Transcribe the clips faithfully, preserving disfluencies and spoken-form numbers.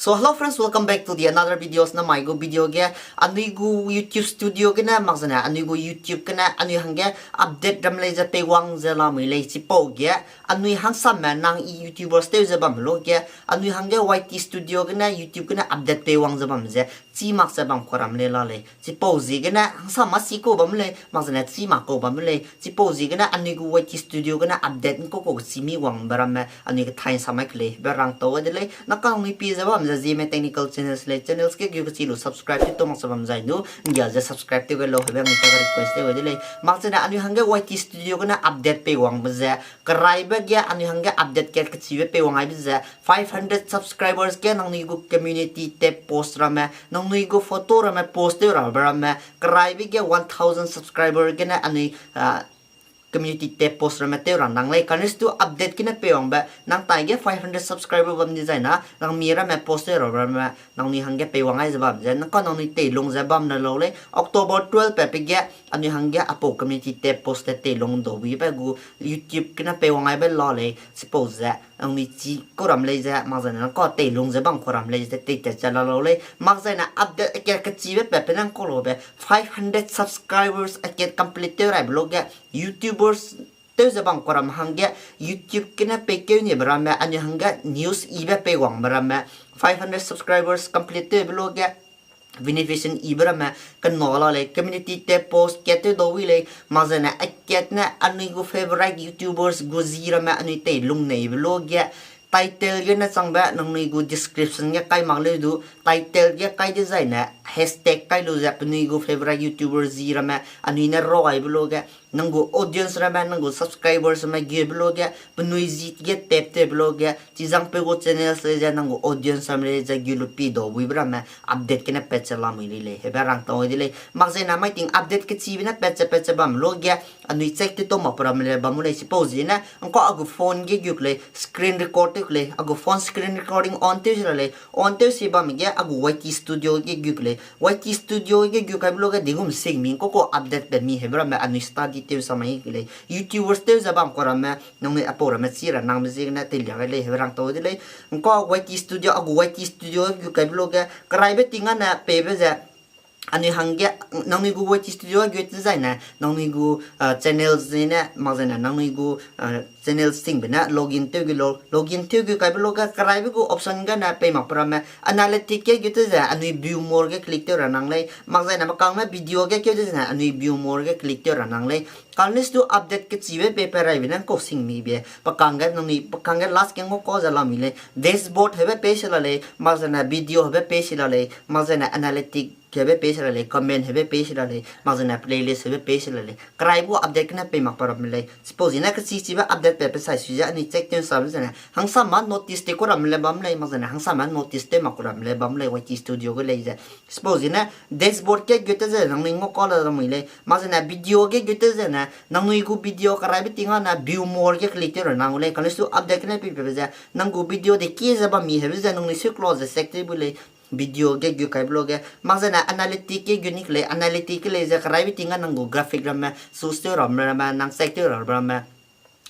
So hello friends, welcome back to the another videos. Namai gu video ge anui gu YouTube Studio gene mak zene anui gu YouTube gene anui hangge update ram lei ze peiwang ze lamui lei chipau ge anui hangsame nang i YouTubers tew ze bam lo ge anui hangge Y T Studio gene YouTube gene update peiwang ze bam ze chi mak ze bam kuram lei la lei. Chipau ziegene hangsame si kau bam lei, mak zene chi mak kau bam lei. Chipau ziegene anui gu Y T Studio gene update nkau kau chi mi wangbe ramme anui kethai samai ke lei, be rang tau de lei. Nang kang nui pie ze bam ze Zeme Technical Channels lei, channels ge gu kechi lu subscribe tew tau mak ze bam zai nu, ndia ze subscribe tew gai lau, hebe anui ta request tew de lei. Mak zene anui hangge Y T Studio gene update peiwangbe ze keraibe ge anui hangge update kat kechibe peiwang aibe ze five hundred subscribers ge nangnui gu community tab post ramme, nangnui gu photo ramme post tew rabe ramme, keraibe ge one thousand subscriber gene anui community tab post ramme tew ra nang lei. Kane stu update gene peiwangbe nang taige five hundred subscriber bam dizai na nang mi ramme post tew rabe ramme nangnui hangge peiwang ai ze bam ze nang ka nangnui teilung ze bam ne lau lei. October twelve pe pe ge anui hangge apau community tab post te teilung dau buibe gu YouTube gene peiwang aibe la lei. Chipau ze nangnui chi kau ram lei ze mak zene nang ka teilung ze bam kau ram lei ze teitat ze la lau lei. Mak zene update kat kechibe pe pe nang kau laube five hundred subscribers akat complete tew raibe lo ge YouTubers tew ze bam kau ram hangge YouTube gene peikeu nibe ramme anui hangge news ibe peiwangbe ramme five hundred subscribers complete tewbe lo ge beneficiary ibe ramme kena la lei, community tab post kat tew dau wi lei, mak zene akat ne anui gu favorite YouTubers gu zi ramme anui teilung neibe lo ge title gene changbe nangnui gu description ge kai mak leu du, title ge kai dezai ne hashtag kai lu ze penui gu favorite YouTuber zi ramme anui ne raibe lo ge nang gu audience ramme, nang gu subscribers ramme gebe lo ge penui zi ge tap tewbe lo ge chizangpeu gu channels lei ze nang gu audience ramme lei ze gu lu pi dau buibe ramme update gene pat ze lamui lei lei, hebe rang tau de lei. Mak zene mai ting update kechibe ne pat ze pat ze bam lo ge anui check tew tau mak pe ramme le bam u lei. Chipau ziegene ngka a gu phone ge gu ke lei screen record tew ke lei, a gu phone screen recording on tew si la lei, on tew si bam ge a gu Y T Studio ge gu ke lei, Y T Studio ge gu kaibe lo ge digum sing mi ngka kau update pe mi hebe ramme anui study tew samai ke lei. YouTubers tew ze bam kau ramme nangnui apau ramme chi ra nangbe ziegene teilia gai lei, hebe rang tau de lei. Ngka Y T Studio, a gu Y T Studio ge gu kaibe lo ge keraibe ting ane peibe ze anui hangge nangnui gu Y T Studio gu te zai ne nangnui gu channels ne mak zene nangnui gu channels tingbe ne login tew gu lau, login tew gu kaibe lo ge keraibe gu option gene pei mak pe ramme analytic ge gu te ze anui view more ge click tew ra nang lei, mak zene makangme video ge keu te zene anui view more ge click tew ra nang lei. Kane stu update kechibe pei pe raibe ne ngkau sing mi be pakangge nangnui pakangge last ge ngkau ze lamui lei, dashboard hebe pei si la lei, mak zene video hebe pei si la lei, mak zene analytic hebe pei si la lei, comment hebe pei si la lei, mak zene playlist hebe pei si la lei. Keraibe gu update gene pei mak pe ramme lei. Chipau ziegene kechichibe update pe pe sai sui ze anui check tew sabe zene hangsame notice tew kau ramme le bam lei, mak zene hangsame notice tew mak kau ramme le bam lei, Y T Studio ge lei ze. Chipau ziegene dashboard ge gu te ze nangnui ngkau la lamui lei, mak zene video ge gu te zene nangnui gu video keraibe ting ane view more ge click tew ra nang lei. Kane stu update gene pei pe ze nang gu video de ki ze bam mi hebe ze nangnui su close ze check tew bu lei. Video ge gu kaibe lo ge mak zene analytic ge gu ni ke lei, analytic ge lei ze keraibe ting a nang gu graphic ramme, choose tew ramme ramme, nang check tew ramme ramme,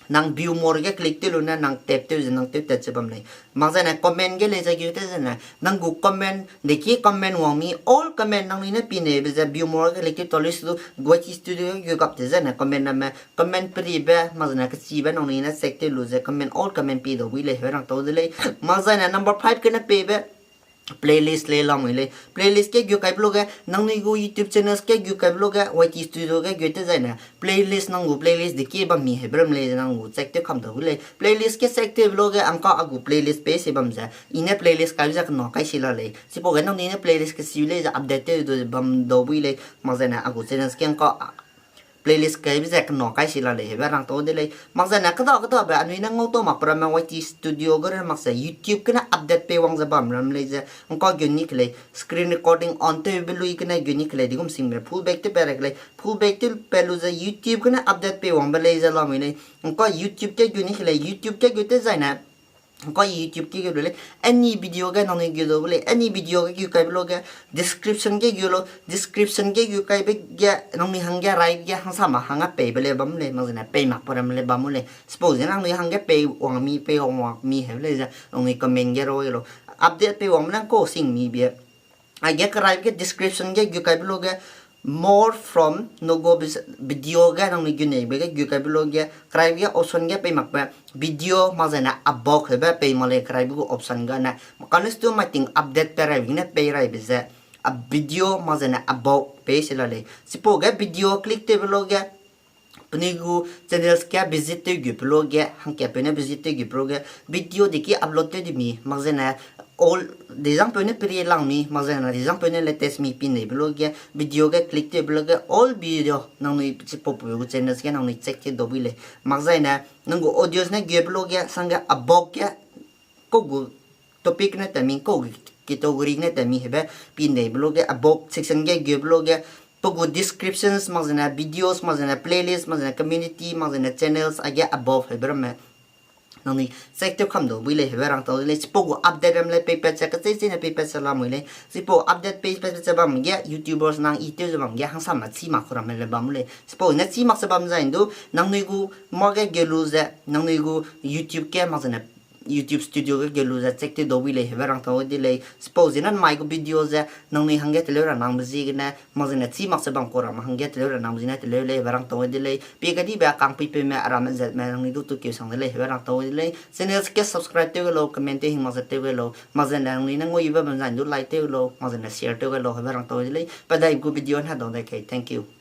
nang view more ge click tew lu ne nang tap tew ze nang tew tat ze bam lei. Mak zene comment ge lei ze gu te zene nang gu comment de ki comment wang mi all comment nangnui ne pi neibe ze view more ge click tew tau lei su du, Y T Studio ge gu kap te zene comment ramme comment peribe mak zene kechibe nangnui ne check tew lu ze comment all comment pi dau bui lei, hebe rang tau de lei. Mak zene number five gene peibe playlist lei lamui lei. Playlist ge gu kaibe lo ge nangnui gu YouTube channels ge gu kaibe lo ge Y T Studio ge gu te zai ne playlist nang gu playlist de ki bam mi hebe ram lei ze nang gu check tew kam dau bui lei. Playlist ge check tewbe lo ge ngka a gu playlist pei si bam ze i ne playlist kaibe ze kena kai si la lei. Chipau ge nangnui ne playlist kesiu lei ze update tew du bam dau bui lei. Mak zene a gu channels ge ngka playlist kaibe ze kena kai si la lei, hebe rang tau de lei. Mak zene keda kedabe anui ne ngau tau mak pe ramme Y T Studio ge re mak ze YouTube gene update pei wang ze bam ram lei ze ngka gu ni ke lei screen recording on tewbe lui gene gu ni ke lei, digum singbe full back tew pe ra ke lei, full back tew pe lu ze YouTube gene update pei wangbe lei ze lamui lei. Ngka YouTube ge gu ni ke lei, YouTube ge gu te zai ne ngka YouTube ge gu lu lei, any video ge nangnui gu dau bui lei, any video ge gu kaibe lo ge description ge gu lau, description ge gu kaibe ge nangnui hangge rai ge hangsame hangge peibe lei bam lei, mak zene pei mak pe ramme lei bam lei. Chipau ziegene nangnui hangge pei wang mi, pei wang mi hebe lei ze nangnui comment ge rau lau. update pei wangme ne ngkau sing mi bie. Aige keraibe ge description ge gu kaibe luge, more from no go bis-, video ge nangnui gu neibe ge gu kaibe luge, keraibe ge option ge pei makbe video mak zene about hebe pei mak lei keraibe gu option gene. Kane stu mai ting update pe raibe gene pei raibe ze, a video mak zene about pei se la lei. Chipau ge video click tewbe luge, penui gu channels ge visit tew gu pe luge, hangkatpeu ne visit tew gu pe luge, video deki upload tew di mi, mak zene all, dezangpeu ne perie lang mi, mak zene dezangpeu ne latest mi pin neibe luge, video ge click tewbe luge, all video nangnui chipau peu gu channels ge nangnui check tew dau bui lei. Mak zaine nang gu audios ne gebe luge, sangge about ge, kau gu topic ne tat mi, kau gu category ne tat mi hebe pin neibe luge, about section ge gebe luge, pe gu descriptions, mak zene videos, mak zene playlist, mak zene community, mak zene channels, aige about hebe ramme nangnui check tew kam dau bui lei hebe rang tau de lei. Chipau gu update ram le peipat ze, kechei chei ne peipat ze lamui lei. Chipau update peipat ze bam ge, YouTubers nang i tew ze bam ge, hangsame chî mak ku ramme le bam lei. Chipau ne chî mak ze bam zai ndu, nangnui gu mâ ge gelu ze, nangnui gu YouTube ge, mak zene YouTube Studio ge gelu ze check tew dau bui lei hebe rang tau de lei. Chipau zene mai gu video ze nangnui hangge teleu ra nangbe ziegene, mak zene chî mak ze bam ku ramme hangge teleu ra nangbe ziegene teleu lei hebe rang tau de lei. Pie kadibe kangpuipeume aramme zatme nangnui du tukeu sang de lei hebe rang tau de lei. Channels ge subscribe tew ge lau, comment tew hing mak ze tew ge lau, mak zene nangnui ne nguibe bam zai ndu like tew ge lau, mak zene share tew ge lau hebe rang tau de lei. Pe dai gu video ne dau dai kei. Thank you.